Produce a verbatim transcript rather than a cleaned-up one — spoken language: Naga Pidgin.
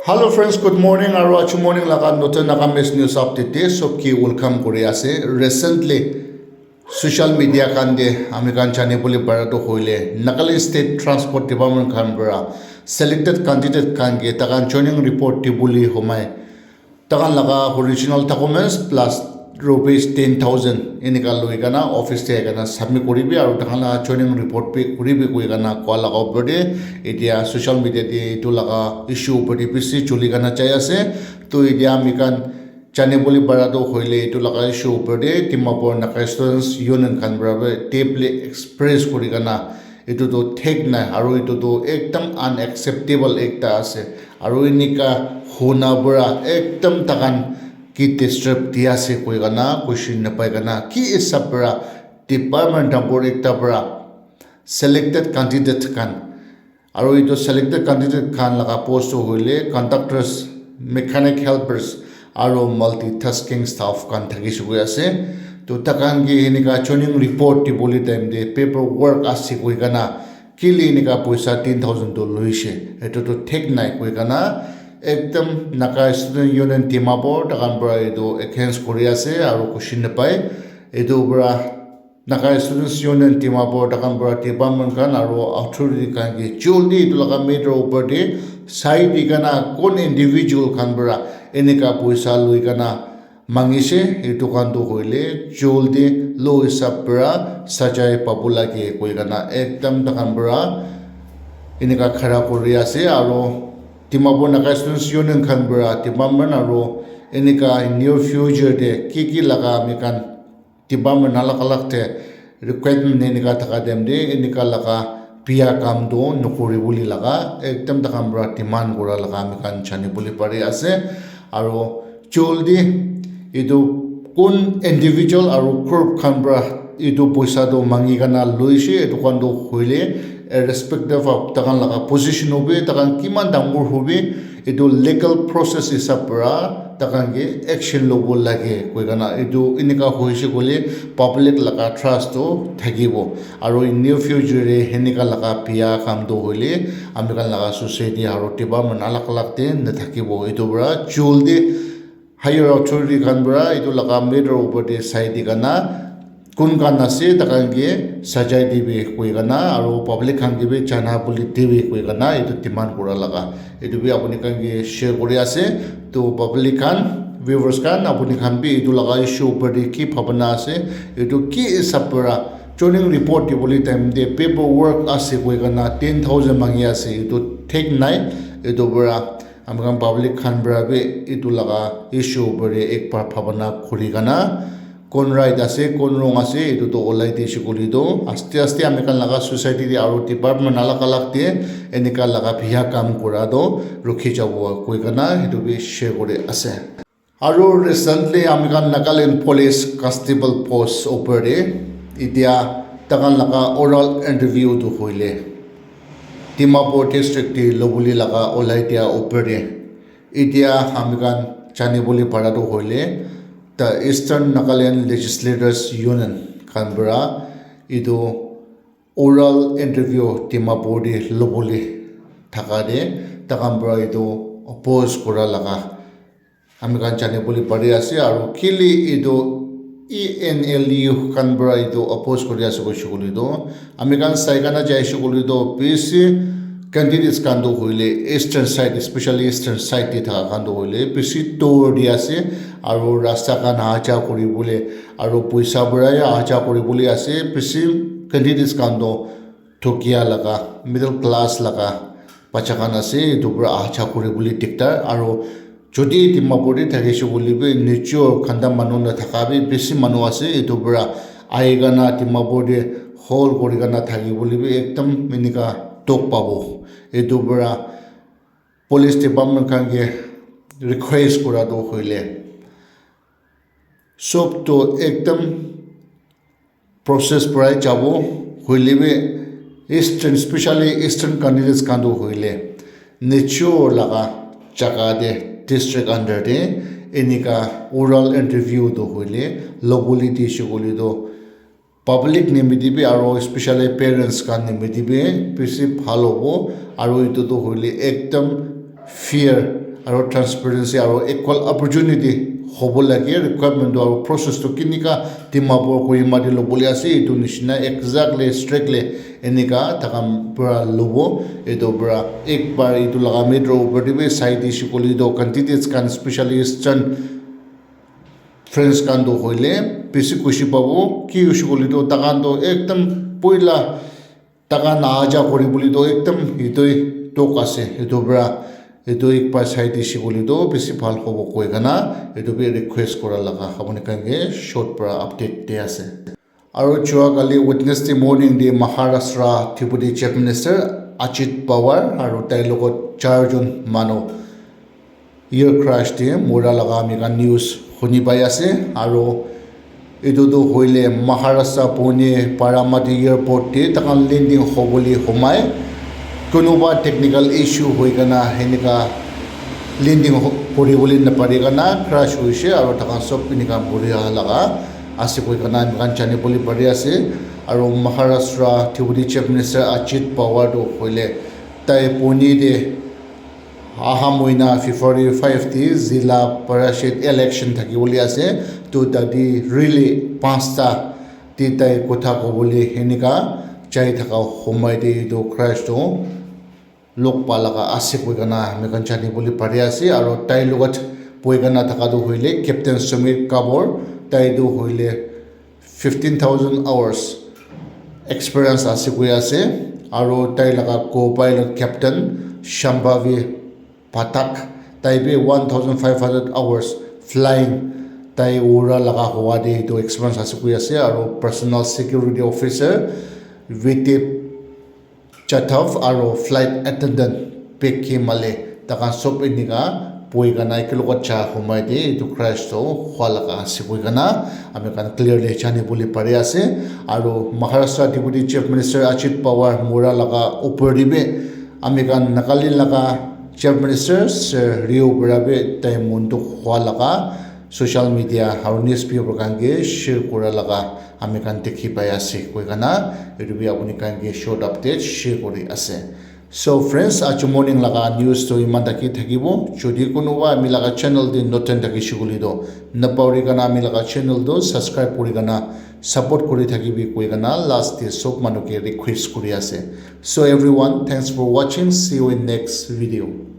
Hello friends, good morning. Aru achu morning laga notun Nagamese news update te sob ke welcome kuri ase. Recently, social media khan te ami khan jani bole para tu hoile, Nagaland State Transport Department khan para selected candidate khan ke takan joining report dibole homai, takan laga original documents plus rupees ten thousand enika loi kana office te ahi kana submit kuri bi aru takan laga joining report bi kuri bi koi kana koa laga opor te etia social media te etu laga issue opor te bishi chuli kana jai ase. To etia ami khan jani bole para tu hoile etu laga issue opor te Dimapur Naga Students Union khan para bi deeply express kuri kana etu tu thik nai aru etu tu ekdam unacceptable ekta ase. Aru enika hona para ekdam takan ke disturb di ase koi kana question napai kana ki hisab para department number ekta para selected candidate khan, aru etu selected candidate khan laga post tu hoile conductors, mechanic helpers aru multitasking staff khan thaki sukui ase. To takan ke enika joining report dibole time te paperwork ase koi kana kile enika poisa ten thousand tu loise, etu tu thik nai koi kana ekdam Naga Student Union Dimapur takan para etu against kuri ase aru khushi napai. Etu para Naga Students Union Dimapur takan para department khan aru authority khan ke jaldi etu laga matter opor te sai di kana kon individual khan para enika poisa loi kana mangise etu khan tu hoile jaldi lo hisab para sajai pabo lage koi kana ekdam takan para enika khara kuri ase. Aru Dimapur Naga Students Union khan para department aru enika near future te ki ki laga ami khan department alag alag te requirement enika thaka time te enika laga bia kam tu nokori bole laga ekdam takan para demand kura laga ami khan jani bole pari ase. Aru jaldi etu kun individual aru group khan para etu poisa tu mangi kana loise etu khan tu hoile irrespective of takan laga position hobi takan kiman dangor hobi etu legal process hisab para takan ke action lobo lage koi kana etu enika hoise koile public laga trust tu thakibo. Aru in near future te henika laga bia kam tu hoile ami khan laga society aru department alag alag te nathakibo. Etu para jaldi higher authority khan para etu laga matter opor te sai di kana kun khan ase takan ke sajai dibi koi kana aru public khan ke bi jana bole dibi koi kana etu demand kura laga etu bi apuni khan ke share kuri ase. To public khan, viewers khan, apuni khan bi etu laga issue opor te ki bhabana ase, etu ki hisab para joining report dibole time te paperwork ase koi kana ten thousand mangi ase, etu thik nai. Etu para ami khan public khan para bi etu laga issue opor te ek bar bhabana kuri kana kon right ase, kon wrong ase, etu tu olai dise koile tu aste aste ami khan laga society te aru department alag alag te enika laga bia kam kura tu rukhi jabo koi kana etu bi share kuri ase. Aru recently ami khan Nagaland Police Constable Post opor te etia takan laga oral interview tu hoile Dimapur district te lobole laga olai dia opor te etia ami khan jani bole para tu hoile the Eastern Nagaland Legislators Union khan para etu oral interview Dimapur te lobole thaka te takan para etu oppose kura laga ami khan jani bole pari ase. Aru kile etu E N L U khan para etu oppose kuri ase koise koile tu ami khan sai kana jai ase koile tu bishi candidates khan tu hoile eastern side, especially eastern side te thaka khan tu hoile bishi dur te ase. Aru rasta khan aha ja kuri bole aru poisa para he aha ja kuri bole ase. Bishi candidates khan tu dukia laga, middle class laga bacha khan ase, etu para aha ja kuri bole diktar. Aru jodi Dimapur te thakise koile bi niche khanda manu nathaka bi bishi manu ase, etu para ahi kena Dimapur te hol kuri kena thaki bole bi ekdam enika dukh pabo. Etu para police department khan ke request kura tu hoile sob tu ekdam process para jabo, hoile bi eastern, especially eastern candidates khan tu hoile niche laga jaga te district under te enika oral interview tu hoile lobole dise koile tu public nimite bi aru especially parents khan nimite bi bishi bhal hobo. Aru etu tu hoile ekdam fair aro transparency aro equal opportunity hobo lage. Requirement tu aro process tu kinika Dimapur Kohima te lobole ase, etu nishina exactly strictly enika takhan pura lobo. Etu pura ek bar etu laga matter opor te bi sai dise koile toh candidates khan, specially Eastern friends khan toh hoile bishi khushi pabo. Ki hoise koile toh takhan toh ekdum poila takhan aha ja kuri bole toh ekdum etu tok ase. Etu pura etu ek bar sai dise koile toh bishi bhal hobo koi kena etu bi request kura laga apni khan ke short pura update de ase. Aro jua kali Wednesday morning te Maharashtra Deputy Chief Minister Ajit Pawar aro tai logot char jon manu air crash te mura laga ami khan news huni pai ase. Aro etu tu hoile Maharashtra Pune Baramati airport te takhan landing hobole homai kunuba technical issue hoi kena henika landing ho- kuri bole napari kena crash hoise aro takhan sob enika mura laga ase koi kena ami khan jani bole pari ase. Aro Maharashtra Deputy Chief Minister Ajit Pawar tu hoile tai Pune te aha moina February five te zilla parishad election thaki bole ase. Tu tate really panchta te tai kotha kobole henika jai thaka homai te etu crash tu log pa laga ase koi kena ami khan jani bole pari ase. Aro tai logot boi kena thaka tu hoile Captain Sumit Kabor, tai tu hoile fifteen thousand hours experience ase koi ase. Aro tai laga co-pilot Captain Shambhavi Pathak, tai bi one thousand five hundred hours flying, tai ura laga hua de etu experience ase koi ase. Aro personal security officer Viti Chatov aro flight attendant Pekki Male, takhan sob enika boi kena ekelogot cha homai te etu crash toh hua laga ase koi kena ami khan clearly jani bole pari ase. Aro Maharashtra Deputy Chief Minister Ajit Pawar mura laga upor te bi ami khan Nagaland laga Chief Minister Sir Ryu Bera bi tai mon dukh hua laga social media aro newspaper khan ke share kura laga ami khan dikhi pai ase koi kena etu bi apni khan ke short update share kuri ase. So friends, aji morning laga news toh iman taki thakibo. Jodi kunuba ami laga channel te notun thakise koile toh napahori kena ami laga channel toh subscribe kuri kena support kuri thakibi koi kena last te sob manu ke request kuri ase. So everyone, thanks for watching. See you in next video.